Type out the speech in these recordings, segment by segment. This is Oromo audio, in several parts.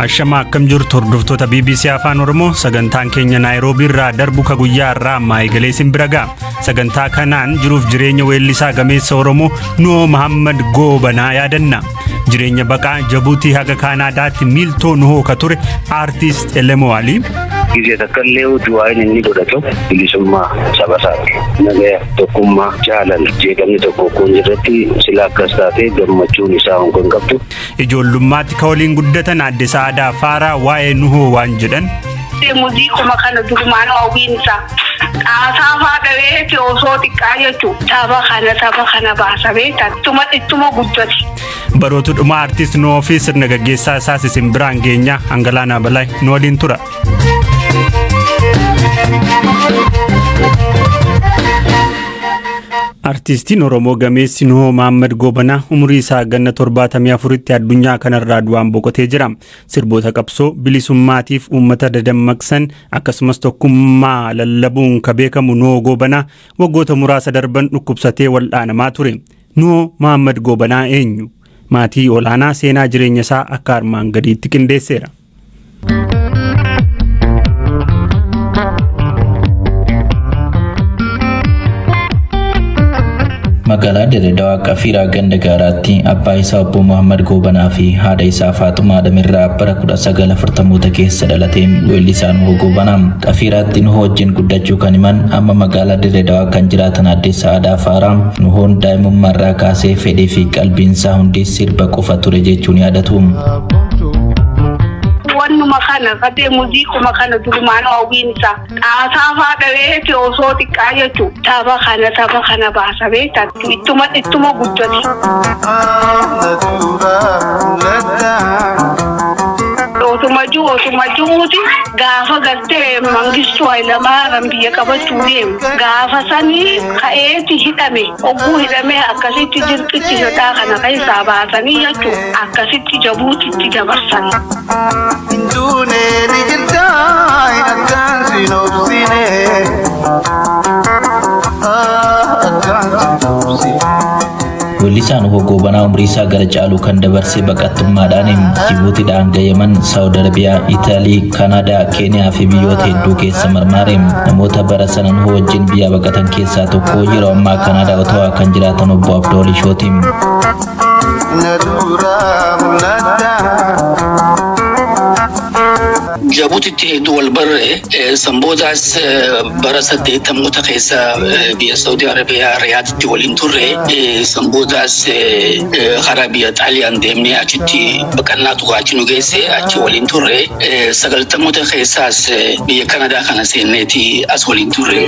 Ashama, akkam jirtu hordoftoota BBC Afaan Oromoo? Sagantaan keenya Naayiroobii irraa darbu ka guyyaa irraa ammaa eegalee isin bira ga'a. Sagantaa kanaan jiruuf jireenya weellisaa gameessa Oromoo Nuhoo Mahammad Goobanaa yaadanna. Jireenya baqaa Jabuutii haga Kaanaadaatti miiltoo Nuhoo ka ture Aartist Elemoo Alii. Gizee takka illee du'aayin inni godhatu bilisummaa saba isaati. Nagaya, tokkummaa, jaalala, jeeqamni tokko kun irratti sila akkas taate gammachuun isaa hin qabdu. Ijoollummaatti ka waliin guddatan Aadde Sa'aadaa Faaraa waa'ee Nuhoo waan jedhan. Muuziquma kana durumaan hawwiin isaa xaasaa faa dhabeeti osoo xiqqaa jechuun tapha kana baasa beektan ittuma guddate. Barootu dhuma aartist Nuhoo fi sirna gaggeessaa isaas isin biraan geenya. Hangalaanaa Balaa nu waliin tura. Artiistiin Oromoo gameessi Nuhoo Mahammad Goobanaa umurii isaa ganna 74tti addunyaa kanarraa du'aan boqotee jira. Sirboota qabsoo bilisummaatiif uummata dadammaqsan akkasumas tokkummaa lallabuun ka beekamu Nuhoo Goobanaa waggoota muraasa darban dhukkubsatee wal'aanamaa ture. Nuhoo Mahammad Goobanaa eenyu? Maatii olaanaa seenaa jireenya isaa akka armaan gadiitti qindeesseera. Magaalaa Dirreedawaa, Qafiiraa ganda gaaraatti abbaa isaa obbo Muhammad Goobanaa fi haadha isaa Faaxumaa Adamirraa bara 1940moota keessa dhalate weellisaa Nuhoo Goobanaa. Qafiiraatti Nuhoo wajjin guddachuu kan himan amma magaalaa Dirreedawaa kan jiraatan Aadde Sa'aadaa Faaraa, Nuhoon daa'imummaarraa kaasee fedhii fi qalbiin isaa hundi sirba qofa ture jechuun yaadatu. Wannuma kana fatee muuziquma kana durumaan hawwiin isaa xaasaa faa dhabeeti osoo xiqqaa jechuun tapha kana baasa beektan ittuma guddate. Osuma jiruuti gaafa gartee Mangistuu Hayilamaariyaam biyya qabachuu deemu, gaafa sanii ka'eeti hidhame. Ogguu hidhame akkasitti dirqitti hidhaa kana keessaa baasanii jechuun akkasitti Jabuutitti dabarsan. Duune ni jirta, akkaan sin obsine, akkaan sin obsine. Weellisaan Nuhoo Goobanaa umrii isaa gara caalu kan dabarse baqattummaadhaan. Jibuutiidhaan hanga Yemen, Saawud Arabiyaa, Itaalii, Kanaadaa, Keeniyaa fi biyyoota hedduu keessa marmaare. Namoota bara sana Nuhoo wajjin biyya baqatan keessaa tokko yeroo ammaa Kanaadaa, Otawaa kan jiraatan obbo Abdoo Lishooti. Na duraa mul'ata. Jabuutitti hedduu wal barre. Sanboodaas bara 80moota keessa biyya Saudi Arabiyaa, Riyaaditti waliin turre. Sanboodaas karaa biyya Xaaliyaan deemnee achitti baqannaa tuqaa achi nu geesse, achi waliin turre. 90moota keessaas biyya Kanadaa kana seenneeti as waliin turre.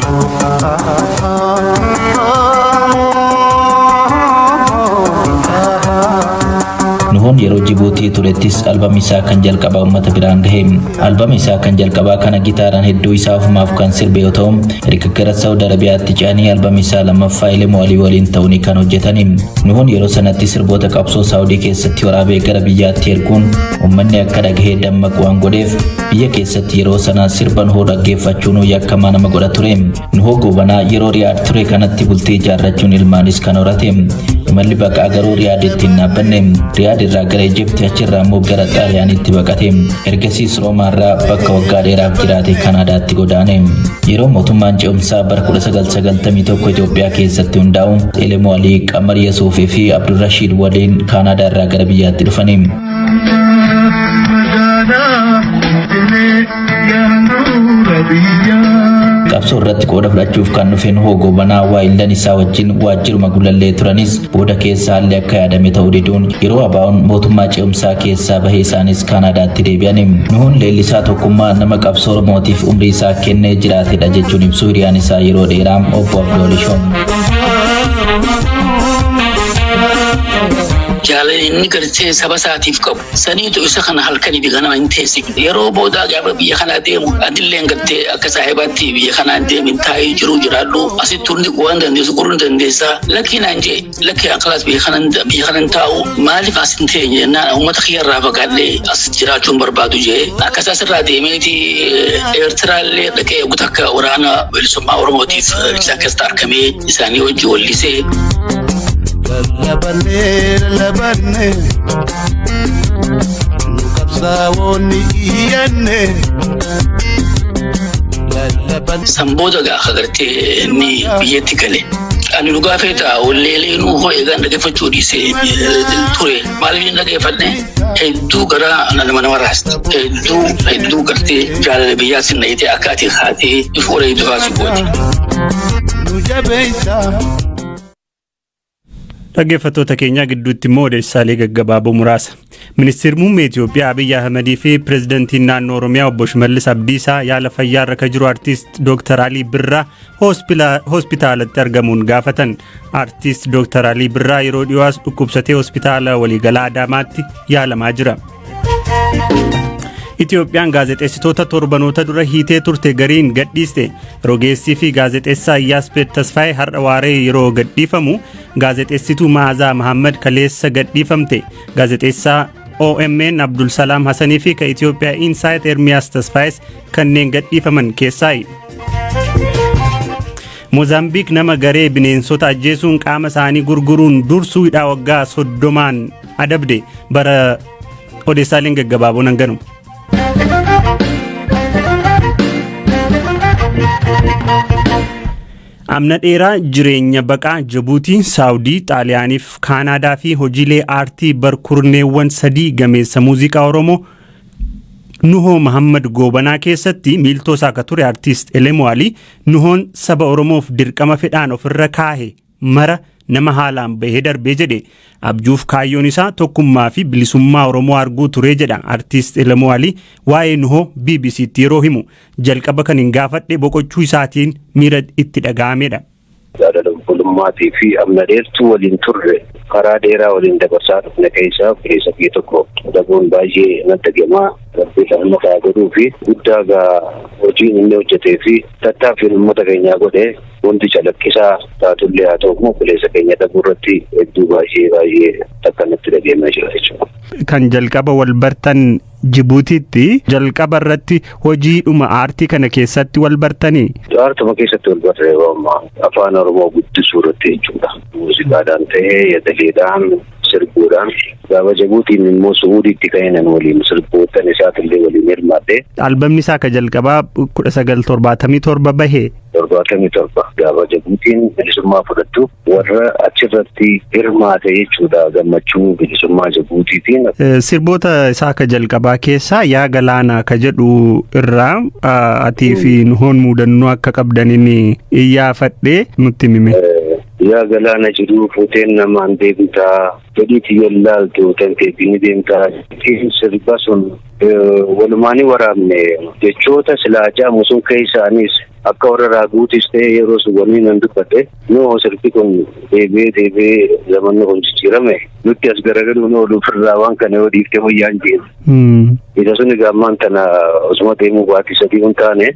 Nuhoon yeroo Jibuutii turettis albamii isaa kan jalqabaa uummata biraan gahe. Albamii isaa kan jalqabaa kana gitaaraan hedduu isaa ofumaaf kan sirbe yoo ta'u, erga gara Saawud Arabiyaatti ce'anii albamii isaa lammaffaa Elemoo Alii waliin ta'uun kan hojjetani. Nuhoon yeroo sanatti sirboota qabsoo Saawudii keessatti waraabee gara biyyaatti erguun uummanni akka dhagahee dammaqu waan godheef, biyya keessatti yeroo sana sirba Nuhoo dhaggeeffachuun yakkamaa nama godha ture. Nuhoo Goobanaa yeroo Riyaad ture kanatti bultii ijaarrachuun ilmaanis kan horate. Imalli baqaa garuu Riyaaditti hin dhaabbanne. Riyaad irraa gara Ijipti, achirraa immoo gara Xaaliyaanitti baqate. Ergasiis Roomaarraa bakka waggaa dheeraaf jiraate Kanaadaatti godaane. Yeroo mootummaan ce'umsaa bara 1991 Itoophiyaa keessatti hundaa'u, Elemoo Alii, Qamar Yasuufii fi Abdurrashiid waliin Kaanaadaa irraa gara biyyaatti dhufani. Magaalaa Finfinnee, handhuura biyyaa. Qabsoo irratti qooda fudhachuuf kan dhufe Nuhoo Goobanaa waayillan isaa wajjin waajjiruma Gullallee turanis, booda keessa haalli akka yaadame ta'uu diduun yeroo ABO'n mootummaa ce'umsaa keessaa bahee isaanis Kaanaadaatti deebi'an. Nuhoon leellisaa tokkummaa, nama qabsoo Oromootiif umrii isaa kennee jiraatedha jechuun ibsu hiriyaan isaa yeroo dheeraa obbo Abdoo Lishoon. Jaalala inni gartee saba isaatiif qabu saniitu isa kana halkanii fi ganama hin teessifne. Yeroo boodaa gaafa biyya kanaa deemu, adilleen gartee akka saahibaatti biyya kanaa deemin, taa'ee jiru jiraadhu, asitti hundi waan dandeessu qoruu ni dandeessaa. Lakkii naan jee, lakkii akkalaas biyya kanan taa'u, maaliif as hin teenye jennaan, uummata kiyya irraa fagaadhee as jiraachuun barbaadu jee. Akkas asirraa deemeeti Eertiraallee dhaqee takka waraana bilisummaa Oromootiif isaan keessatti argamee isaanii wajji wallisee. Lallabannee, lallabannee nu qabsiifne. Qabsaa'oonni iyyanne lallaban. San booda gaafa gartee inni biyyatti gale. Ani dhugaa feetaa walleelee nuu hoo eegaan dhaggeeffachuu dhiisee ture. Maaliif hin dhaggeeffadhe? Hedduu garaa nama raasti. Hedduu hedduu gartee jaalala biyyaa sin dhayitee akka ati haatee ifu waree dufaa si gooti. Nu jabeessa. Dhaggeeffattoota keenyaa gidduutti immoo odeessaalee gaggabaaboo muraasa. Ministeerri muummee Itoophiyaa Abiyyi Ahmadii fi pireezidantiin naannoo Oromiyaa obbo Shimallis Abdiisaa yaala fayyaa irra kan jiru artiist Dr. Alii Birraa hospitaalatti argamuun gaafatan. Artiist Dr. Alii Birraa yeroo dhiyoos dhukkubsatee hospitaala waliigalaa Adaamaatti yaalamaa jira. Itoophiyaan gaazexeessitoota torbanoota dura hiitee turte gariin gadhiiste. Rogeessii fi gaazexeessaa Iyyaaspeed Tasfaayee har'a waaree yeroo gadhiifamu, gaazexeessituu Ma'azaa Mahammad kaleessa gadhiifamte. Gaazexeessaa OMN Abdul Salaam Hassanii fi ka Itoophiyaa Insaayit Ermiyaas Tasfaayes kanneen gadhiifaman keessaayi. Moozaambiik nama garee bineensota ajjeesuun qaama isaanii gurguruun dursuu hidhaa waggaa 30n adabde. Bara odeessaaleen gaggabaaboon hanganu. Amna dheeraa jireenya baqaa Jibuutii, Saawudii, Xaaliyaaniif Kaanaadaa fi hojiilee aartii barkurneewwan sadii gameessa muuziqaa Oromoo Nuhoo Mahammad Goobanaa keessatti miiltoo isaa akka ture artiist Elemoo Alii, Nuhoon saba Oromoof dirqama fedhaan ofirra kaahe mara nama haalaan bahee darbee jedhe. Abjuuf kaayyoon isaa tokkummaa fi bilisummaa Oromoo arguu ture jedha artiist Elemoo Alii waa'ee Nuhoo BBCtti yeroo himu. Jalqaba kan hin gaafadhe boqochuu isaatiin miira itti dhaga'amedha. Jaalala obbolummaatii fi amna dheertuu waliin turre, karaa dheeraa waliin dabarsaa dhufne keessaa obboleessa kiyya tokko dhabuun baay'ee natti dhaga'ama. Rabbi rahmata haa godhuu fi guddaa gaa hojiin inni hojjetee fi tattaaffiin uummata keenyaa godhe hundi calaqqisaa taatullee, haa ta'u immoo obboleessa keenya dhabuu irratti hedduu baay'ee baay'ee takka natti dhaga'amaa jira jechuudha. Kan jalqaba wal bartan Jibuutiitti, jalqaba irratti hojiidhuma aartii kana keessatti wal bartanii? Aartuma keessatti wal barree, amma afaan Oromoo guddisuu irratti jechuudha. Muuziqaadhaan ta'ee, yadaleedhaan, sirbuudhaan, gaafa Jibuutiin immoo Su'uudiitti ka'inan waliin sirboottan isaatillee waliin hirmaadhe. Albamni isaa ka jalqabaa 1977 bahe. 77 gaafa Jibuutiin bilisummaa fudhattu warra achirratti hirmaate jechuudha, gammachuu bilisummaa Jibuutiitiin. Sirboota isaa ka jalqabaa keessaa "Yaa Galaanaa" ka jedhu irraa atii fi Nuhoon muudannoo akka qabdaniin iyyaafadhee nutti himime. Yaa galaana jiruu fuuteen namaan deemtaa, fedhii tiyyan laaltu tanteetii ni deemtaa. Sirba sun walumaanii waraabne. Jechoota silaa jaamu sun keessaanis akka warra raaguutis ta'e, yeroo sun wanni nan dubbadhe, noo sirbi kun deebi'ee deebi'ee zamanni kun jijjiirame nutti as garagaluun oolu, ofirraa waan kana yoo dhiifte wayyaan jeenu. Isa sun egaa ammaan tana osuma deemuu baatii 3 hin taane,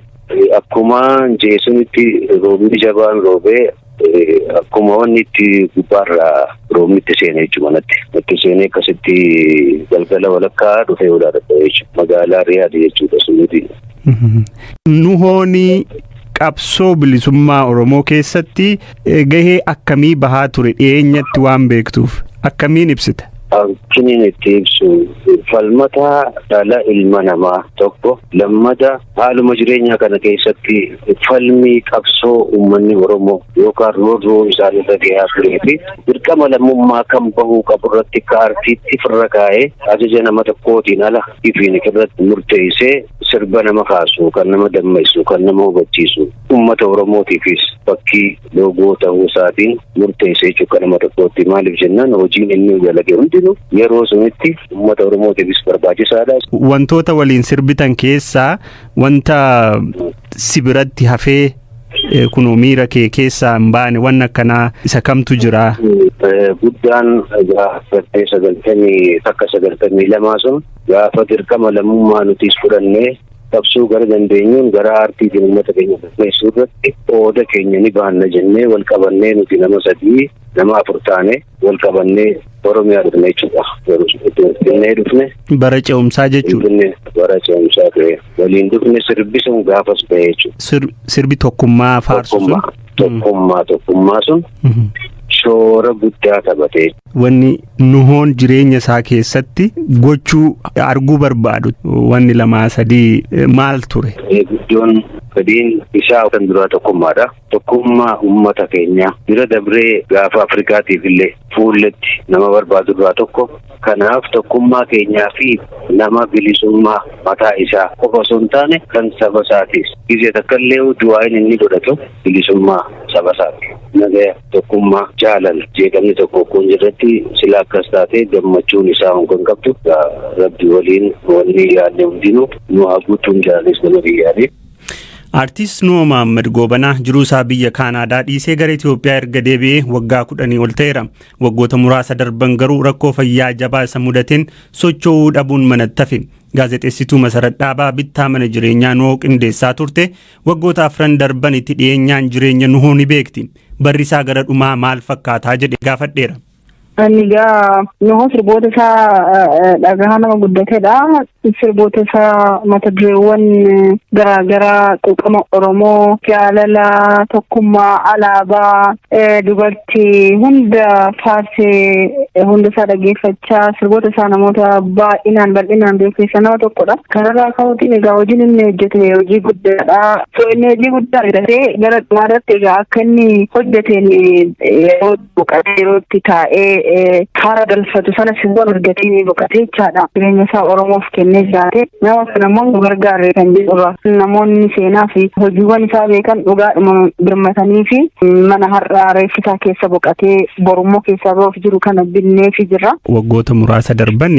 akkuma jeesunitti roobni jabaan roobee, akkuma wanni itti gubbaarraa roobni itti seenee jechuudha manatti. Itti seenee akkasitti galgala walakkaa dhufee ulaa dadhabee jechuudha. Magaalaa Riyaad jechuudha, Suudii. Nuhooni qabsoo bilisummaa Oromoo keessatti gahee akkamii bahaa ture, dhiyeenyatti waan beektuuf akkamiin ibsita? Akkiniin itti ibsu, falmataa dhala ilma namaa tokko, lammata haaluma jireenyaa kana keessatti falmii qabsoo uummanni Oromoo yookaan roorroo isaan irra gahaa turee fi dirqama lammummaa kan bahuu qabu irratti akka aartiitti firra kaa'ee, ajaja nama tokkootiin ala ifiin irratti murteessee, sirba nama kaasu, kan nama dammaqsu, kan nama hubachiisu, uummata Oromootiifis fakkii loogoo ta'uu isaatiin murteessee jechuudha nama tokkootti. Maaliif jennaan, hojiin inni dalage hundinuu yeroo sunitti uummata Oromootiifis barbaachisaadha. Wantoota waliin sirbitan keessaa wanta si biratti hafee kunoo miira kee keessaa hin baane waan akkanaa isa kamtu jira? Guddaan gaafa 91, 92 sun, gaafa dirqama lammummaa nutis fudhannee qabsoo gara dandeenyuun gara aartiitiin uummata keenya galmeessuu irratti qooda keenya ni baanna jennee wal qabannee, nuti nama sadii, nama afur taane wal qabannee Oromiyaa dhufne jechuudha. Finfinnee dhufne. Bara ce'umsaa jechuudha. Finfinnee bara ce'umsaa ture. Waliin dhufne, sirbi sun gaafas ba'e jechuudha. Sirbi tokkummaa faarsu sun. Tokkummaa, tokkummaa sun. Shoora guddaa taphate. Wanni Nuhoon jireenya isaa keessatti gochuu arguu barbaadu wanni lamaa sadii maal ture? Guddoon fedhiin isaa kan duraa tokkummaadha. Tokkummaa uummata keenyaa bira dabree gaafa Afrikaatiif illee fuulletti nama barbaadu irraa tokko. Kanaaf tokkummaa keenyaa fi nama bilisummaa mataa isaa qofa osoo hin taane kan saba isaatiis. Gizee takka illee du'aan inni godhatu bilisummaa saba isaati. Nagaya, tokkummaa, jaalala jeeqamni tokko kun jirratti sila akkas taate gammachuun isaa kan qabdu rabbi waliin wanni yaadne hundinuu nu haa guutuun jaalales nama biyyaanii. Aartist Nuhoo Mahammad Goobanaa jiruu isaa biyya Kaanaadaa dhiisee gara Itoophiyaa erga deebi'ee waggaa 10 ol ta'eera. Waggoota muraasa darban garuu rakkoo fayyaa jabaa isa mudateen socho'uu dhabuun manatti hafe. Gaazexeessituu Masarat Dhaabaa bittaa mana jireenyaa Nuhoo qindeessaa turte, waggoota 4 darban itti dhiyeenyaan jireenya Nuhoo ni beekti. Barri isaa gara dhumaa maal fakkaataa jedhe gaafadheera. Ani egaa Nuhoo sirboota isaa dhagahaa nama guddatedha. Sirboota isaa mata dureewwan garaagaraa quuqama Oromoo, jaalala, tokkummaa, alaabaa, dubartii hunda faarsee hunda isaa dhaggeeffachaa sirboota isaa namoota baay'inaan bal'inaan beeku keessaa nama tokkodha. Kanarraa ka'uutiin egaa hojiin inni hojjete hojii guddaadha. So inni hojii guddaa hojjetee gara dhumaarratti egaa akka inni hojjeteen yeroo boqotee yeroo itti taa'ee haara galfatu sana sirboon argatee ni boqotee jechaadha. Jireenya isaa Oromoof kennee jiraate. Nama kana immoo nu gargaarre kan jedhurra. Namoonni seenaa fi hojiiwwan isaa beekan dhugaadhuma birmatanii fi mana har'aa reeffi isaa keessa boqotee borummoo keessaa ba'uuf jiru kana binneefi jirra. Waggoota muraasa darban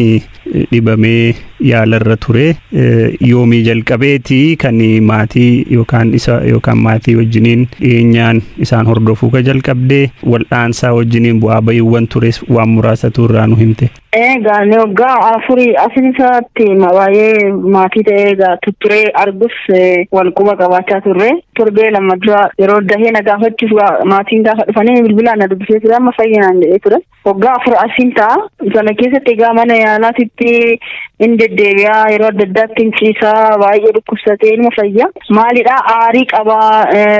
dhibamee yaalarra ture. Yoomii jalqabeeti kan maatii yookaan isa yookaan maatii wajjiniin dhiyeenyaan isaan hordofuu ka jalqabdee wal'aansaa wajjiniin bu'aa bahiiwwan tures waan muraasatu irraa nu himte. Egaa ni waggaa 4 asin isaatti baay'ee maatii ta'ee egaa tutturee argus wal quba qabaachaa turre. Torbee 2 dura yeroo dahee na gaafachuuf maatiin gaafa dhufanii bilbilaan na dubbisee ture, amma fayyinaan jedhee ture. Waggaa 4 asiin ta'a. Sana keessatti egaa mana yaalaatitti hin deddeebi'aa, yeroo adda addaatti hin ciisaa, baay'ee dhukkubsatee ilma fayyaa. Maalidhaa, aarii qabaa,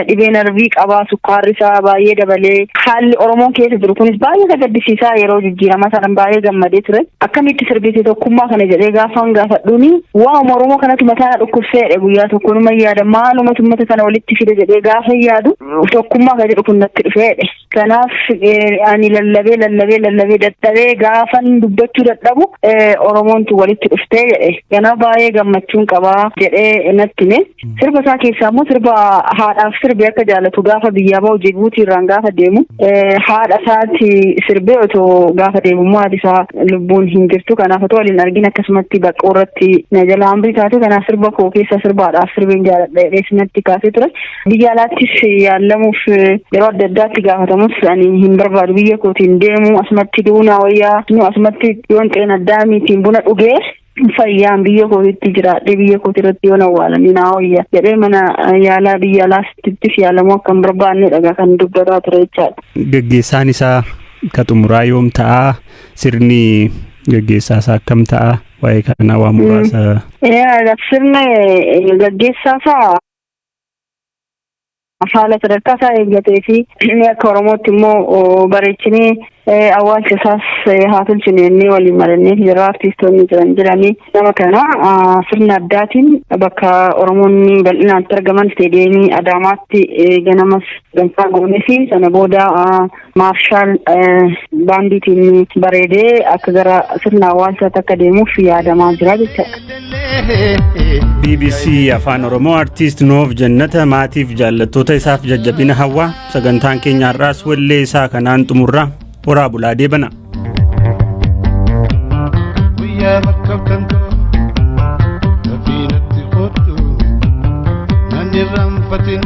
dhibee narvii qabaa, sukkaarri isaa baay'ee dabalee, haalli Oromoon keessa jiru kunis baay'ee isa gaddisiisaa. Yeroo jijjiiramaa sana baay'ee gammadee ture. Akkamitti sirbite tokkummaa kana jedhee gaafan gaafadhuuni, waa'uma Oromoo kanatu mataa na dhukkubseedha. Guyyaa tokko numa yaada, maalumatu uummata kana walitti fide jedhee gaafa yaadu tokkummaa kan jedhu kun natti dhufeedha. Kanaaf ani lallabee lallabee lallabee dadhabee gaafan dubbachuu dadhabu Oromoontu walitti dhuftee jedhe. Kanaaf baay'ee gammachuun qabaa jedhee natti hime. Sirba isaa keessaa immoo sirba haadhaaf sirbe akka jaalatu gaafa biyyaa bahu Jibuutii irraan gaafa deemu haadha isaatti sirbee, otoo gaafa deemu immoo haati isaa lubbuun hin jirtu. Kanaaf otoo waliin argin akkasumatti baqqoo irratti na jala hambii taate, kanaaf sirba koo keessa sirbaadhaaf sirbeen jaaladha jedhee natti kaasee ture. Biyya alaattis yaalamuuf yeroo adda addaatti gaafatamus ani hin barbaadu, biyya kootiin deemu, asumatti duunaa wayyaa, nu asumatti yoon xeena addaamiitiin buna dhugee fayyaan biyya kootitti jiraadhee biyya kooti irratti yoon awwaalanii naa wayya jedhee mana yaalaa biyya alaattis yaalamuu akka hin barbaannedha kan dubbataa ture jechaadha. Gaggeessaan isaa ka xumuraa yoom ta'a? Sirni gaggeessaa isaa akkam ta'a? Waa'ee kanaa waan muraasa. Sirni gaggeessaa isaa haala sadarkaa isaa eeggatee fi inni akka Oromootti immoo bareechinee awwaalcha isaas haa tolchinu jennee waliin marannee jira. Artiistoonni jiran jiranii nama kana sirna addaatiin bakka Oromoonni bal'inaan argaman isteediyeemii Adaamaatti ganamas ganfaa goonee fi sana booda maarshaal baandiitiin bareedee akka gara sirna awwaalchaatti akka deemuuf yaadamaa jira jechaadha. BBC Afaan Oromoo Artiist Nuhoof Jannata maatiif jaallattoota isaaf jajjabina hawwaa. Sagantaan keenya har'aas wallee isaa kanaan xumurraa. Horaa bulaa deebana. Guyyaa bakka kantoo dafiinatti kottu nan irraanfatin.